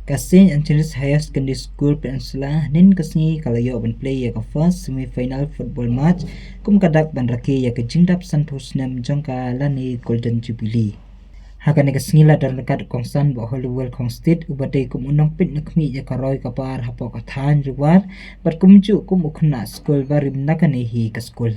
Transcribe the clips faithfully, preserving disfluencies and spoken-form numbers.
Ka Saint Anthony's Higher Secondary School Peninsula hynnin ka sngi ka la ïoh ban plie ïa ka first semi-final football match kum ka dak ban rakhe ïa ka jingdap sanphew snem jong ka lane Golden Jubilee. Ha kane ka sngi la don ryngkat u kongsan Bah Holywell Khongstit uba dei kum u nongpeit nongkhmih ïa ka roi ka par hapoh ka thaiñ Ri War bad kumjuh kum u khynnah skul barim na kane hi ka skul.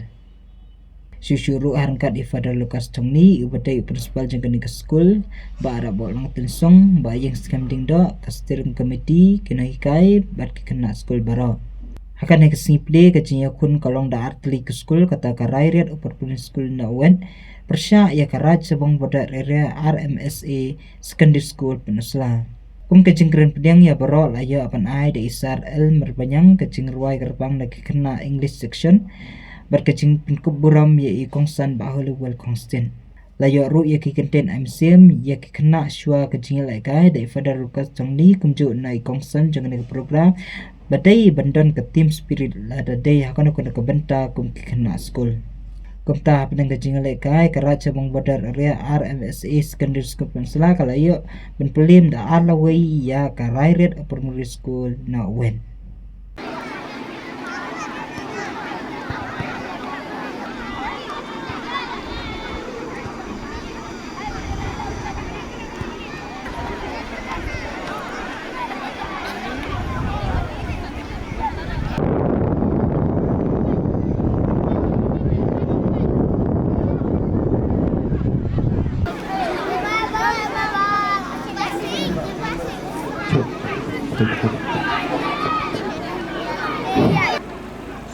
Shuh shuh ruh ha ryngkat i Father Lucas Thongni uba dei u principal jong kane ka skul, Bah Rabok Langtynsong, Bah Ïeng Skhem Diengdoh, ka steering committee, ki nonghikai bad ki khynnah skul baroh. Ha kane ka sngi plie ka jingïakhun ka long da ar tylli ki skul, kata ka Rairiat Upper Primary School Naweiñ pyrshah ïa ka Raid Shabong Border Area R M S A Secondary School Peninsula. Kum ka jingkren pdiang ïa baroh la ïoh ban ai da i Sir L Marbaniang, ka jingrwai kyrpang da ki khynnah English section bad ka jingpynkup burom ïa i kongsan Bah Holywell Khongstit. La ïoh ruh ïa ki kyntien ai mynsiem ïa ki khynnah shuwa ka jingïalehkai da i Father Lucas Thongni kumjuh na i kongsan jong kane ka program ba dei ban don ka team spirit lada dei ha kano kano ka bynta kum ki khynnah skul. Kumta hapdeng ka jingïalehkai ka Raid Shabong Border Area R M S A Secondary School Peninsula ka la ïoh ban pynliem da ar lawei ïa ka Rairiat Upper Primary School Naweiñ.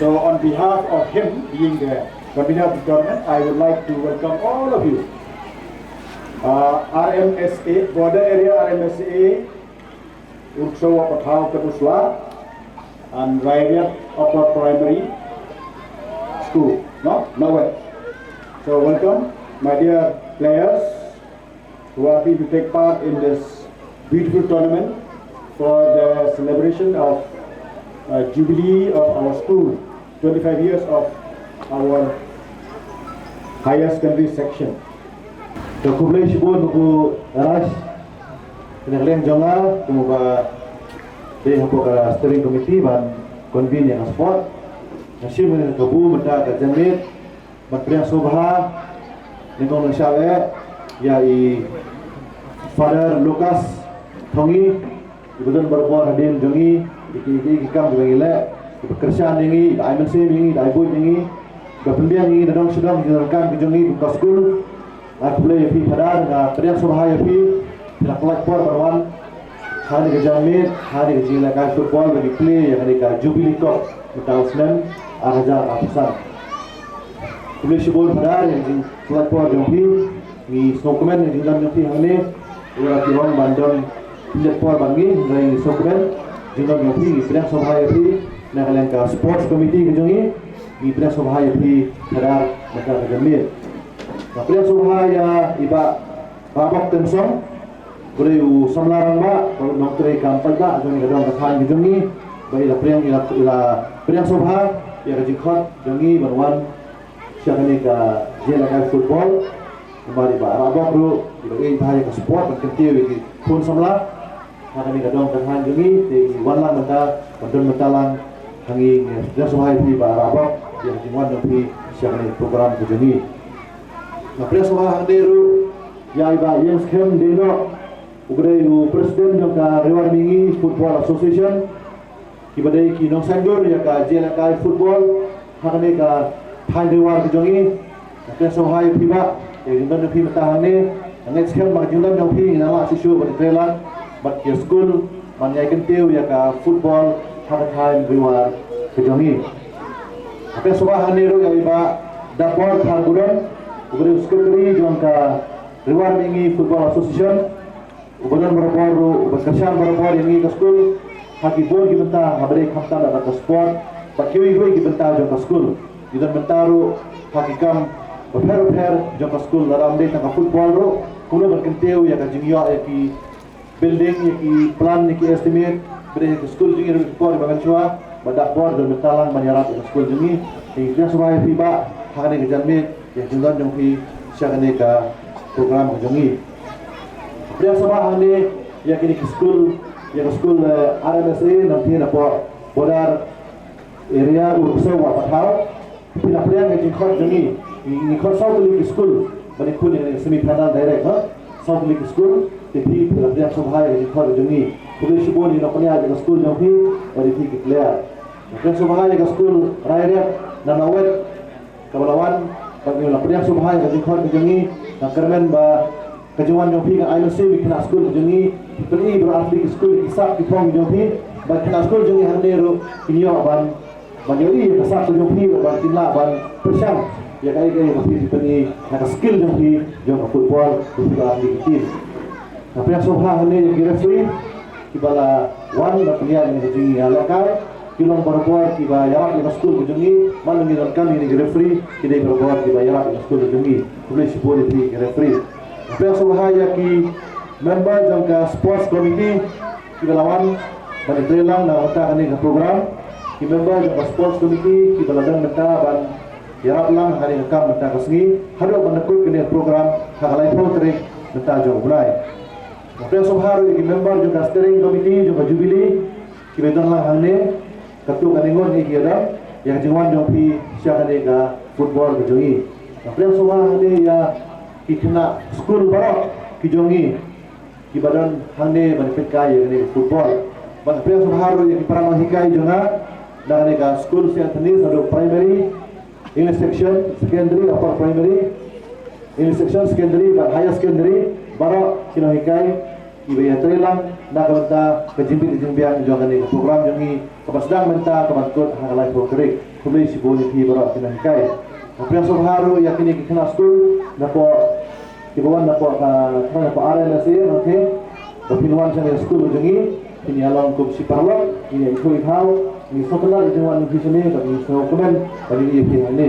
So on behalf of him being the convener of the tournament, I would like to welcome all of you. Uh, R M S A, Border Area R M S A, Utsav Pathaw Peninsula, and Rairiat Upper Primary School, no? Naweiñ. So welcome, my dear players, who are going to take part in this beautiful tournament for the celebration of uh, Jubilee of our school, twenty-five years of our higher secondary section. Ka khublei shibun u Raj, kane ka liang jong nga, kum uba dei hapoh ka steering committee ban convene ïa ka sport. Nga shim kane ka kabu mynta ka janmiet, ban pdiang sngewbha, nyngkong nyngshah eh, ïa i Father Lucas Thongni, iba don barabor hadien jong ngi, ïa ki, ïa ki kam kiba ngi leh, iba kyrshan ïa ngi, iba ai mynsiem ïa ngi, iba ai buit ïa ngi, iba pynbiang ïa ngi, na dong sha dong, jingdonkam ki jong ngi, kum ka skul. Nga khublei ïa phi Father, nga pdiang sngewbha ïa phi, phi la pynlait por ban wan ha kane ka janmiet, ha kane ka jingïalehkai football ba ngi plie ïa kane ka Jubilee Cup mynta u snem ar hajar arphew san. Khublei shibun Father ïa ka jingpynlait por jong phi, ngi sngewkmen ïa ka jingdon jong phi hangne. Lada phi ong ban don pynlait por bad ngi, hynrei ngi sngewkmen jingdon jong phi, ngi pdiang sngewbha ïa phi na ka liang ka sports committee ka jong ngi, ngi pdiang sngewbha ïa phi Father mynta ka janmiet. Nga pdiang sngewbha ïa i Bah Rabok Tynsong, uba dei u samla rangbah, bad u nongtrei kam paidbah jong kane ka dong ka thaiñ ka jong ngi, ba i la pdiang, i la, i la pdiang sngewbha ïa ka jingkhot jong ngi ban wan sha kane ka jingïalehkai football. Namar i Bah Rabok ruh iba ïeit bha ïa ka sport, ban kyntiew ïa ki khun samla ha kane ka dong ka thaiñ jong ngi, te i wan lang mynta ban don bynta lang ha ngi. Nga pdiang sngewbha ïa phi Bah Rabok ïa ka jingwan jong phi sha kane ka program ka jong ngi. Nga pdiang sngewbha hangne ruh ïa i Bah Ïeng Skhem Diengdoh, uba dei u president jong ka Ri War Mihngi Football Association, kiba dei ki nongsaiñdur ïa ka jingïalehkai football ha kane ka thaiñ Ri War ka jong ngi. Nga pdiang sngewbha ïa phi Bah ïa ka jingdon jong phi mynta hangne. Nga ngeit skhem ba ka jingdon jong phi ngi nang lah shisha ban trei lang bad ki skul ban ïai kyntiew ïa ka football ha ka thaiñ Ri War ka jong ngi. Nga pdiang sngewbha hangne ruh ïa i Bah Dakbor Tharbudon, uba dei u secretary jong ka Ri War Mihngi Football Association, uba don barabor ruh, uba kyrshan barabor ïa ngi ka skul ha ki bun ki bynta, haba dei khamtam da ka sport bad kiwei kiwei ki bynta jong ka skul. Ngi don bynta ruh ha ki kam bapher bapher jong ka skul, lada ym dei tang ka football ruh, kumno ban kyntiew ïa ka jingïoh ïa ki building, ïa ki plan, ïa ki estimate ba dei ha ka skul jong ngi ruh, ki por ba mynshuwa, Bah Dakbor don bynta lang ban ïarap ïa ka skul jong ngi. Te ngi pdiang sngewbha ïa phi Bah ha kane ka janmiet ïa ka jingdon jong phi sha kane ka program ka jong ngi. Pdiang sngewbha hangne ïa kine ki skul Ïa ka skul, eh, R M S A, nangta na pdeng border area Umrangso wa Pathaw. Phi la pdiang ka jingkhot jong ngi, ngi khot saw tylli ki skul ban ïakhun ïa ka semi final direct, ha. Saw tylli ki skul, te phi, phi la pdiang sngewbha ïa ka jingkhot jong ngi. Khublei shibun ïa ki nongpynïaid ïa ka skul jong phi, bad ïa phi ki player. Pdiang sngewbha ïa ka skul Rairiat Namawet, kaba la wan, bad ngi la pdiang sngewbha ïa ka jingkhot ka jong ngi. Nga kyrmen ba ka jingwan jong phi kan ai mynsiem ïa ki khynnah skul ka jong ngi. Phi pyni baroh artylli ki skul ki sap ki phong jong phi, bad ki khynnah skul jong ngi hangne ruh kin ïoh ban, ban ïohi ïa ka sap ka jong phi, ban kin lah ban pyrshang ïa kaei kaei kaba phi pyni, ïa ka skill jong phi jong ka football, jong phi baroh artylli ki team. Nga pdiang sngewbha hangne ïa ki referee kiba la wan ban pynïaid ïa ka jingïalehkai. Ki long barabor kiba ïarap ïa ka skul ka jong ngi. Man la ngi donkam ïa ki referee, ki dei barabor kiba ïarap ïa ka skul ka jong ngi. Khublei shibun ïa ki referee. Nga pdiang sngewbha ïa ki member jong ka sports committee kiba la wan ban ïatreilang na ka bynta kane ka program. Ki member jong ka sports committee kiba la don mynta ban ïarap lang ha kane ka kam mynta ka sngi, haduh ban da kut kane ka program ha ka laiphew tarik mynta jong u bnai. Nga pdiang sngewbha ruh ïa ki member jong ka steering committee jong ka Jubilee kiba don lang hangne. Katto katne ngut ngi ki ïa don ïa ka jingwan jong phi sha kane ka football ka jong ngi. Nga pdiang sngewbha hangne ïa ki khynnah skul baroh ki jong ngi kiba don hangne ban peit kai ïa kane ka football. Bad nga pdiang sngewbha ruh ïa ki para nonghikai jong nga na kane ka skul Saint Anthony's haduh primary, English section, secondary, upper primary, English section, secondary bad higher secondary, baroh ki nonghikai kiba ïatreilang na ka bynta ka jingbit ka jingbiang jong kane ka program jong ngi kaba sdang mynta kaban kut ha ka laiphew tarik. Khublei shibun ïa phi baroh ki nonghikai. Nga pdiang sngewbha ruh ïa kine ki khynnah skul napoh, kiba wan napoh, ah, napoh R M S A, okay. Ba phin wan shane skul jong ngi, phin ïa long kum shi paralok, ngin ïa ithuh ithaw, ngi sngewtynnat ïa jingwan jong phi shane, bad ngi sngewkmen ban ïa phi hangne.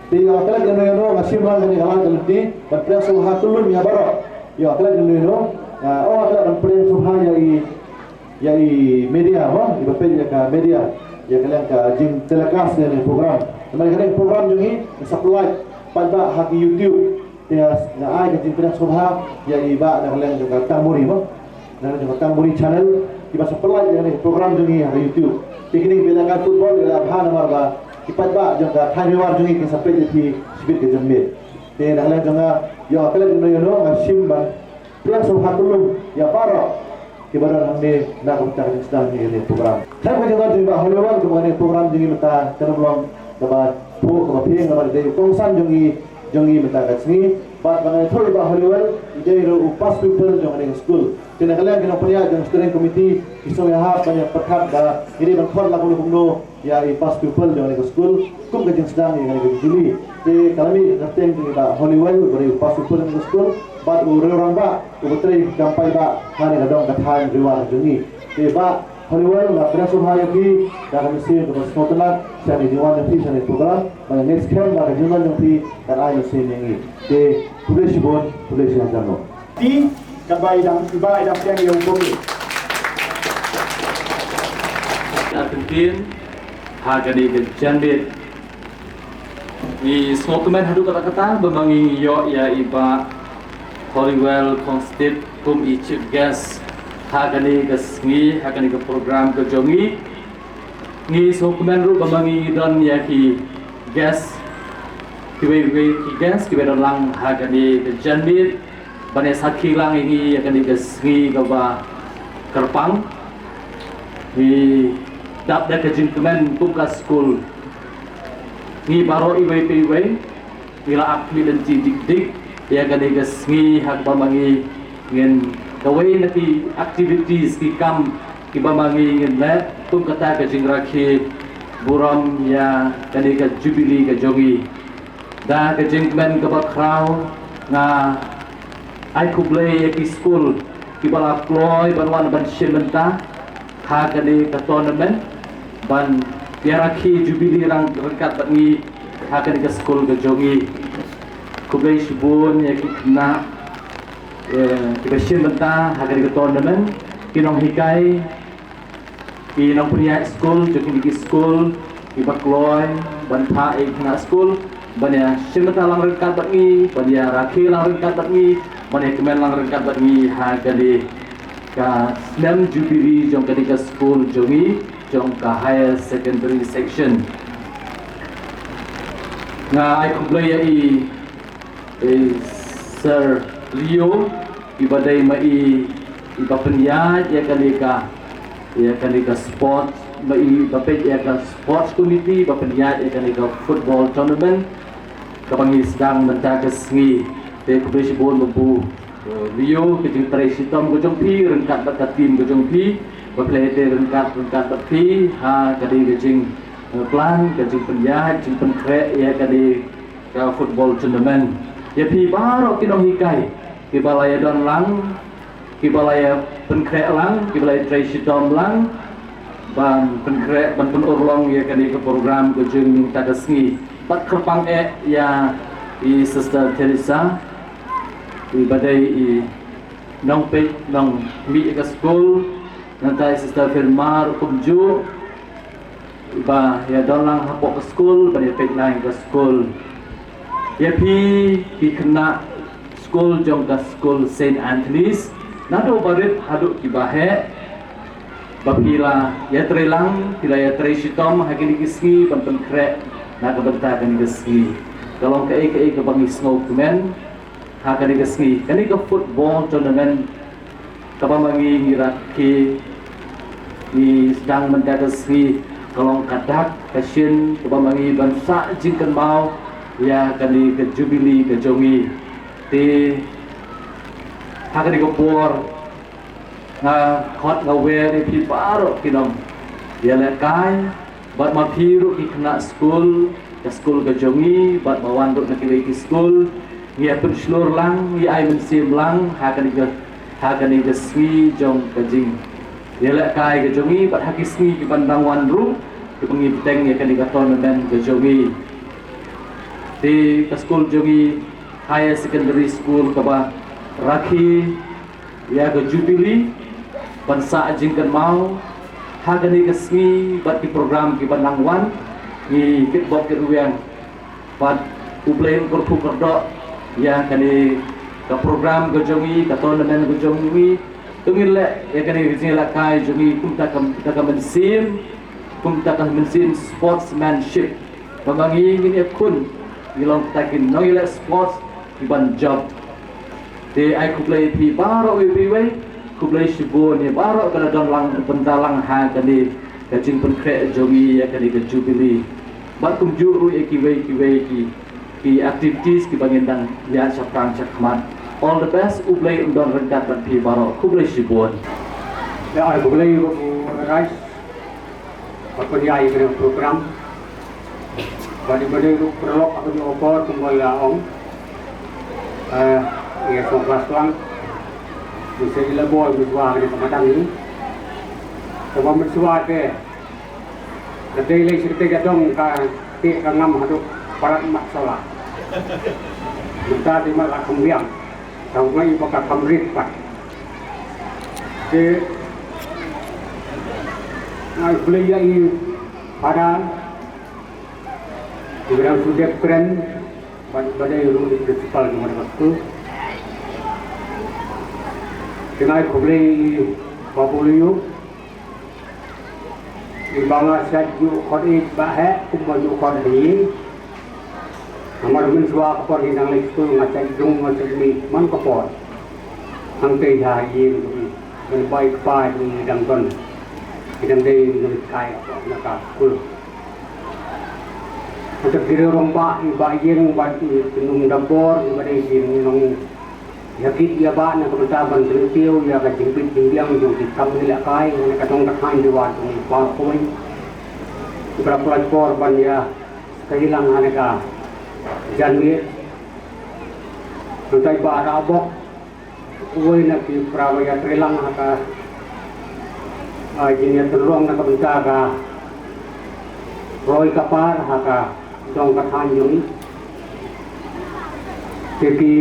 Te ïa klet ïano ïano, nga shim lang kane ka lad ka lynti ban pdiang sngewbha kyllum ïa baroh. Ïa klet ïano ïano, ah, oh, nga klet ban pdiang sngewbha ïa i, ïa i media mo, iba peit ïa ka media, ïa ka liang ka jingtelecast ïa kane ka program. Namar kane ka program jong ngi, nga sa pynlait paidbah ha ki YouTube. Te nga ai ka jingpdiang sngewbha ïa i bah na ka liang jong ka Tangmuri mo. Na ka liang jong ka Tangmuri channel, kiba sa pynlait ïa kane ka program jong ngi ha ka YouTube. Te kine kiba ïalehkai football ki la bha namar ba ki paidbah jong ka thaiñ Ri War jong ngi kin sa peit ïa phi shibit ka janmiet. Te na ka liang jong nga, ïa klet ïano ïano, nga shim ban pdiang sngewbha kyllum ïa baroh kiba don hangne na ka bynta ka jingsdang ïa kane ka program. Thank you jong nga jong i bah Holywell, kumba kane ka program jong ngi mynta kan ym long kaba phuh kaba phieng namar i dei u kongsan jong ngi, jong ngi mynta ka sngi. Bad ba nga ïathuh i bah Holywell, i dei ruh u past pupil jong kane ka skul. Te na ka liang ki nongpynïaid jong ka steering committee ki sngew ïahap ban ïa pyrkhat ba ngi dei ban khot la kumno kumno ïa i past pupil jong kane ka skul kum ka jingsdang ïa kane ka Jubilee. Te ka la mih ka kyrteng jong i bah Holywell, uba dei u past pupil jong kane ka skul, bad u riewrangbah uba trei kam paidbah ha kane ka dong ka thaiñ Ri War jong ngi. Te bah Holywell, nga pdiang sngewbha ïa phi da ka mynsiem kaba sngewtynnat sha kane ka jingwan jong phi sha kane ka program, bad nga ngeit skhem ba ka jingwan jong phi kan ai mynsiem ïa ngi. Te khublei shibun, khublei shihajar nguh. Te katba i dang, i bah i dang pdiang ïa u bok. Argentin ha kane ka janmiet. Ngi sngewkmen haduh katta katta ba ma ngi ïoh ïa i bah Holywell Kongstep kum i chief guest ha kane ka sngi, ha kane ka program ka jong ngi. Ngi sngewkmen ruh ba ma ngi don ïa ki guest, kiwei kiwei ki guest kiba don lang ha kane ka janmiet ban ïa sakhi lang ïa ngi ïa kane ka sngi kaba kyrpang. Ngi dap da ka jingkmen kum ka skul. Ngi baroh iwei pa iwei ngi la ap khmih lynti dik dik ïa kane ka sngi ha kaba ma ngi ngin, kawei na ki activities, ki kam kiba ma ngi ngin leh kum kata ka jingrakhe burom ïa kane ka Jubilee ka jong ngi. Da ka jingkmen kaba khraw nga ai khublei ïa ki skul kiba la kloi ban wan ban shim bynta ha kane ka tournament ban ïa rakhe Jubilee rang ryngkat bad ngi ha kane ka skul ka jong ngi. Khublei shibun ïa ki khynnah, eh, kiba shim bynta ha kane ka tournament, ki nonghikai, ki nongpynïaid skul jong kine ki skul kiba kloi ban phah ïa ki khynnah skul ban ïa shim bynta lang ryngkat bad ngi, ban ïa rakhe lang ryngkat bad ngi, ban ïa kmen lang ryngkat bad ngi ha kane ka snem jubilee jong kane ka skul jong i, jong ka higher secondary section. Nga ai khublei ïa i, i Sir Leo, i ba dei ma i, i ba pynïaid ïa kane ka, ïa kane ka sport, ma i ba peit ïa ka sports committee, ba pynïaid ïa kane ka football tournament kaba ngi sdang mynta ka sngi. Te khublei shibun ba pu Leo, ka jingtrei shitom ka jong phi ryngkat bad ka team ka jong phi, ba phi la ïatei ryngkat ryngkat bad phi ha kane ka jingplan, ka jingpynïaid, jingpynkhreh ïa kane ka football tournament. Ïa phi baroh ki nonghikai kiba la ïadon lang, kiba la ïapynkhreh lang, kiba la ïatrei shitom lang ban pynkhreh, ban pynurlong ïa kane ka program ka jong mynta ka sngi. Bad kyrpang eh ïa i Sister Teresa, i ba dei i nongpeit nongmih ïa ka skul, nangta i Sister Firma ruh kumjuh, ba ïadon lang hapoh ka skul, ba ïapeit lang ïa ka skul. Ïa phi ki khynnah skul jong ka skul Saint Anthony's, naduh barit haduh kiba heh, ba phi la ïatrei lang, phi la ïatrei shitom ha kine ki sngi ban pynkhreh na ka bynta kane ka sngi. Ka long kaei kaei kaba ngi sngewkmen ha kane ka sngi. Kane ka football tournament kaba ma ngi ngi rakhe, ngi sdang mynta ka sngi, ka long ka dak ka shin kaba ma ngi ban sah jingkynmaw ïa kane ka jubilee ka jong ngi. Te ha kane ka por nga khot nga wer ïa phi baroh ki nongïalehkai, bad ma phi ruh ki khynnah skul, ka skul ka jong ngi, bad ba wan ruh na kiwei ki skul, ngi ïa pynshlur lang, ngi ai mynsiem lang ha kane ka, ha kane ka sngi jong ka jingïalehkai ka jong ngi, bad ha ki sngi ki ban dang wan ruh, kiba ngi bteng ïa kane ka tournament ka jong ngi. Te ka skul jong ngi, Higher Secondary School, kaba rakhe ïa ka jubilee ban sah jingkynmaw ha kane ka sngi bad ki program kiba nang wan. Ngi kitbok kitrwiang bad U Blei un kyrkhu kyrdoh ïa kane ka program ka jong ngi, ka tournament ka jong ngi. To ngin leh ïa kane ka jingïalehkai jong ngi kumta ka, kumta ka mynsiem, kumta ka mynsiem sportsmanship. Ba ma ngi ngin ïakhun, ngi long kita ki nongïaleh sports kiban jop. Te ai khublei phi baroh uwei pa uwei, khublei shibun ïa baroh ba la don lang, bynta lang ha kane ka jingpynkhreh jong ngi ïa kane ka jubilee. Bad kumjuh ruh ïa kiwei kiwei ki, ki activities kiba ngin dang ïaid shaphrang shakhmat. All the best, U Blei un don ryngkat bad phi baroh. Khublei shibun. Ïa ai khublei ïa u Rais. Ba pynïaid ïa kane ka program. Bad i ba dei ruh paralok ha kane ka por kumba la ong, eh, ïa sngewbha shuwa. Mynta i la bor mynta ha kane ka madan hi. Kaba mynta te ka dei lei shi katei ka dong ka teh ka ngam haduh palat mat sola. Mynta te mat la kham biang. Tang ngai ba ka kham rit pat. Te ngai khublei ïa i Father, i ba dang shu dep kren, ba, ba dei ruh i principal jong kane ka skul. Te ngai khublei i Babu Liu, i ba nga sa ju khot i ba heh kumba ju khot hi. Namar mynshuwa ka por hi nang leit skul nga sa jong nga sa mih man ka por. Hangtei ha ïing ruh i ban bai kpa i dang don, i dang dei nonghikai na ka skul. Hangtei ki rangbah, i bah ïing bad i kynum dambor, i ba dei ki nong ïa kit ïa bah na ka bynta ban kyntiew ïa ka jingbit jingbiang jong ki kam nongïalehkai na ka dong ka thaiñ Dewan jong ngi baroh kawei. Ki para pynlait por ban ïa ka ïalang ha ka janmiet. Nangta i bah Rabok, uwei na ki para ba ïatrei lang ha ka, ah, jingïatynrong na ka bynta ka roi ka par ha ka dong ka thaiñ jong ngi. Te ki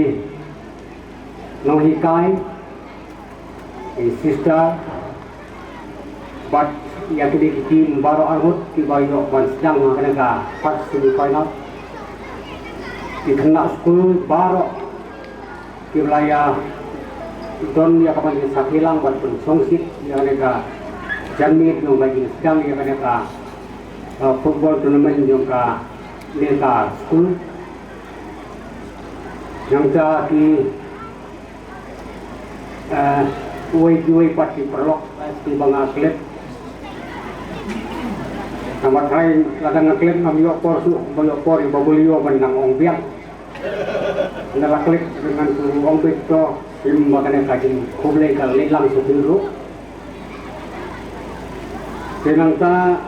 nonghikai, i sister, bad ïa kine ki team baroh arngut kiba ïoh ban sdang ha kane ka first semi final. Ki khynnah skul baroh kiba la ïa Don ïa ka ban ïa sakhi lang ban pynsngewsih ïa kane ka janmiet jong ka jingsdang ïa kane ka, uh, football tournament jong kane ka skul. Nangta ki, uh, uwei uwei pat ki paralok, uh, kiba nga klet. Namar trai lada nga klet ngam ïoh por shuh, ba ïoh por ïa ba bul ïoh ban nang ong biang. Nga la klet ngan tu ong bit to, im ba kane ka jingkhublei ka leit lang shuh ruh. Te nangta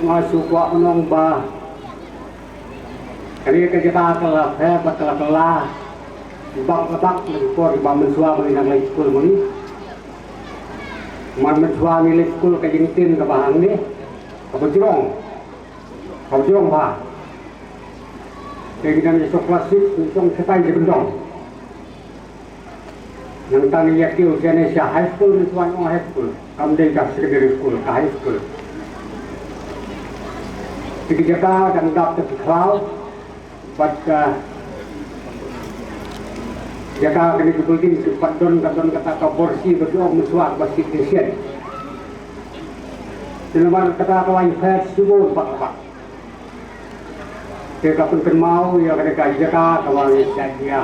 nga shu kwah ban ong ba kane ka jaka ka la pher bad ka la kylla bak la bak lem por ba mynshuwa ba ngi dang leit skul ma ngi. Mar mynshuwa ngi leit skul ka jingtim kaba hangne kaba jrong. Kaba jrong bha. Te ngi dang ïa shong class six, ngi shong shatai jabieng dong. Nangta ngi ïa kiew shane sha high school, ngi tuan ong high school. Kam dei ka secondary school, ka high school. Te ki jaka dang dap te ki khlaw. Bad ka jaka kane ki building ki pat don, ka don kata ka borsi ba ki ong mynshuwa ba shi station. Te namar kata ka wan phet shibun bak bak. Te ka pynkynmaw ïa kane ka jaka kaba ngi shah ïa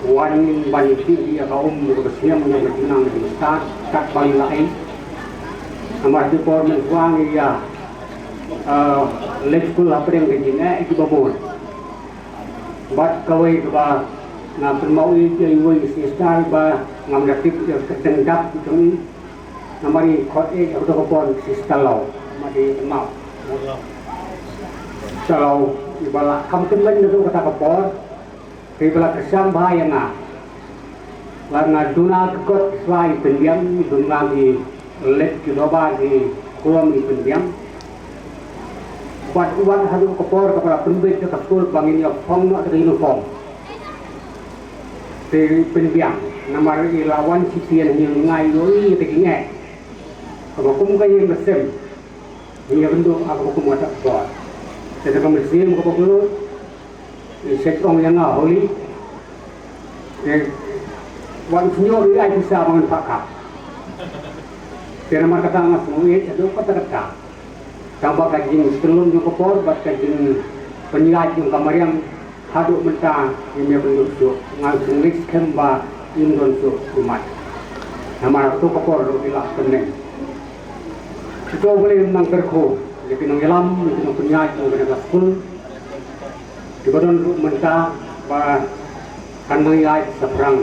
wan ban tih ïa ka um kaba sngem ïa ka jingnang jingstad kat ba ngi la ai. Namar ki por mynshuwa ngi ïa, eh, leit skul hapdeng ka jingeh kiba bun. Bad kawei kaba nga pynmaw ïa iwei i sister ba ngam da tip ïa ka kyrteng dap jong i. Namar i khot ïa ka dok ka por sister Law. Namar i pynmaw. Sister Law iba la kham tymmen naduh kata ka por. Te iba la kyrshan bha ïa nga. Lada nga duna ka kot ki sla i pynbiang, i duna ki lep ki doba ki kulom i pynbiang. Wat wat haduh ka por kaba la pynbeit da ka skul ba ngin ïa phong noh da ka uniform. Te i pynbiang namar i la wan shisien hi nga ïohi ïa ka jingeh. Kaba kum ka ïing ka sem. Ïa kynduh ha kaba kum kata ka por. Te da ka mynsiem kaba kylluid. Shet ong ïa nga Holly. Eh, wan sñiuh ri ai pisa ba ngan phah kap. Te namar kata nga sñiuh ïa haduh katta katta. Tang ba ka jingkyllum jong ka por bad ka jingpynïaid jong ka mariang haduh mynta ngim ïa pynduh shuh. Nga sñiuh skhem ba ngim don shuh u mat. Namar haduh ka por ruh i la pynleng. Kito ba leh nang kyrkhu ïa ki nongïalam, ïa ki nongpynïaid jong kane ka skul. Kiba don ruh mynta ba kan nang ïaid shaphrang.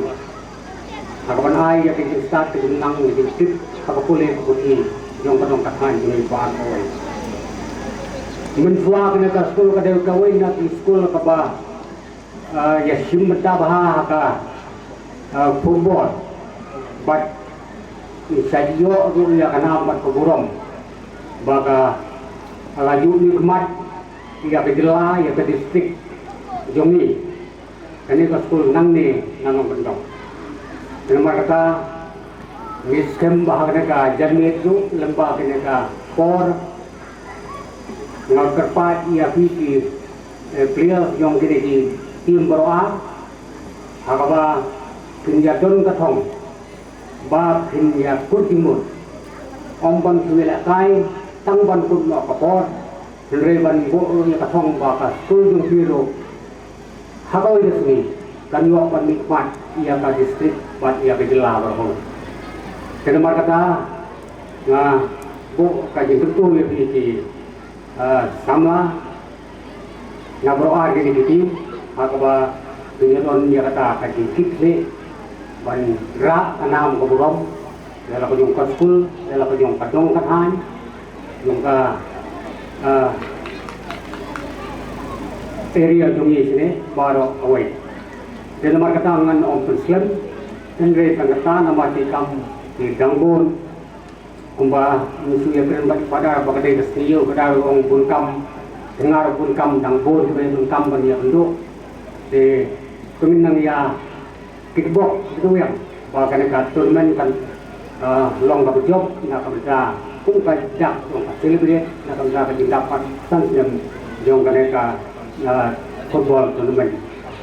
Ha kaban ai ïa ka jingstad, ka jingnang, ka jingtip ha ka pule ka puthi jong ka dong ka thaiñ jong ngi baroh kawei. Mynshuwa kane ka skul ka dei kawei, kawei na ki skul kaba, ah, ïa shim bynta bha ha ka, ah, football. Bad ngi sa ïoh ruh ïa ka nam bad ka burom ba ka la ju mihkhmat ïa ka jylla, ïa ka district jong ngi. Kane ka skul nangne na Nongkyndong. Namar kata ngi skhem ba ha kane ka janmiet ruh lem bad kane ka por nga kyrpad ïa phi ki, eh, players jong kine ki team baroh ar ha kaba phin ïa don ka thong ba phin ïa kut jingmut. Ym ban shu ïalehkai tang ban kut noh ka por, hynrei ban buh ruh ïa ka thong ba ka skul jong phi ruh ha kawei ka sngi kan ïoh ban mihkhmat ïa ka district bad ïa ka jylla baroh. Te namar kata nga buh ka jingkyntu ïa phi ki, eh, samla na baroh ar kine ki team ha kaba phin ïa don ïa kata ka jingkitkhlieh ban rah ka nam ka burom. Ïa la ka jong ka skul, ïa la ka jong ka dong ka thaiñ, jong ka, ah, area jong ngi shane baroh kawei. Te namar kata ngan ym pynslem, hynrei tang kata namar ki kam ki dang bun. Kumba ngi shu ïakren bad i Father ba ka dei ka sngi ïew, ka dei ong bun kam, tyngar bun kam, dang bun kiba bun kam ban ïakynduh. Te to ngin nang ïa kitbok, kito ïa ba kane ka tournament kan, ah, long kaba jop na ka bynta kum ka dak jong ka celebrate na ka bynta ka jingdap pat san snem jong kane ka, ah, football tournament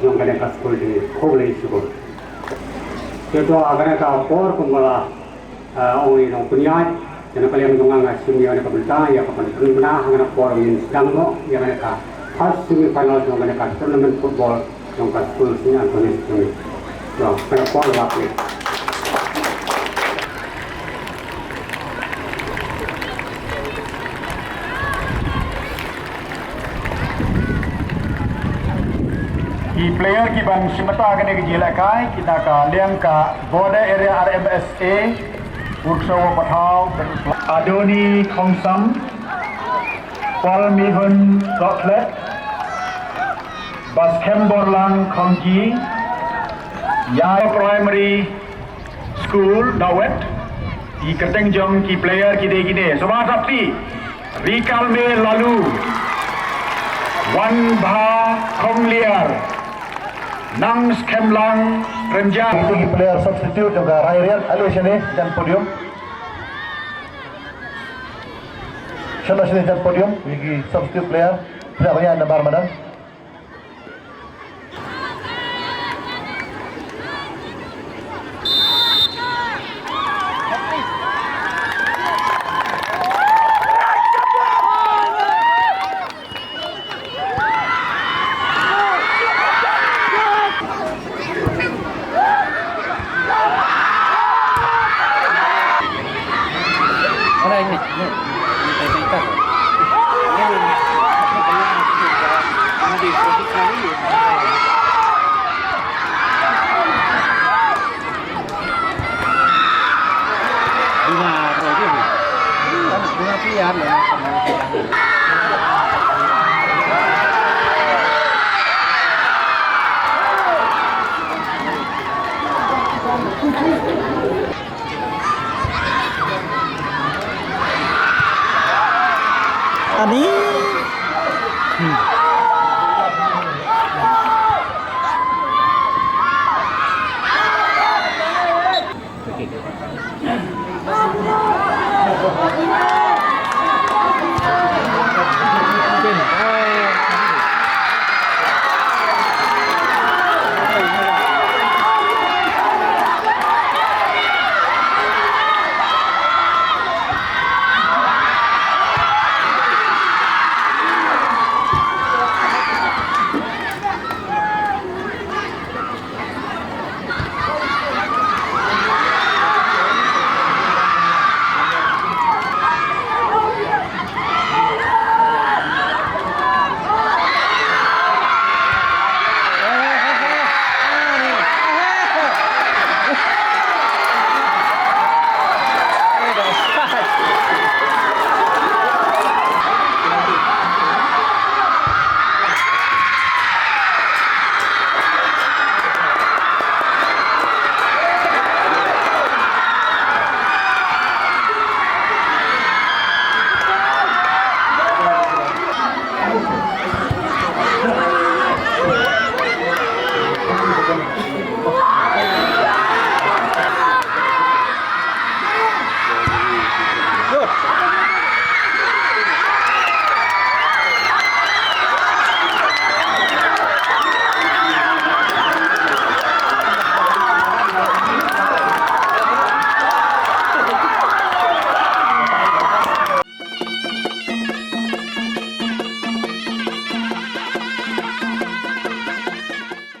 jong kane ka skul jong ngi. Khublei shibun. Ïa to ha kane ka por kumba la, ah, ong i nongpynïaid, ïa na ka liang jong nga nga shim ïa kane ka bynta, ïa ka ban pynbna ha kane ka por ngin sdang noh ïa kane ka first semi final jong kane ka tournament football jong ka skul Saint Anthony's jong ngi. To, kane ka por la phi. Ki player ki ban shim bynta kane ka jingïalehkai ki na ka liang ka Border Area R M S A, Utsav Pathaw, Adoni Khongsam, Paul Mihun Goklet, Baskem Borlang Khongji, Yai Primary School, Dawet, ki kyrteng jong ki player ki dei kine. Sngewbha tap kti. Rikalme Lalu, Wanbha Khongliar, Nang Skhemlang Remja. Itu ki player substitute jong ka Rai Riat, ale shane jan podium. Shane shane jan podium, ki substitute player. Tidak banyak nambar mana.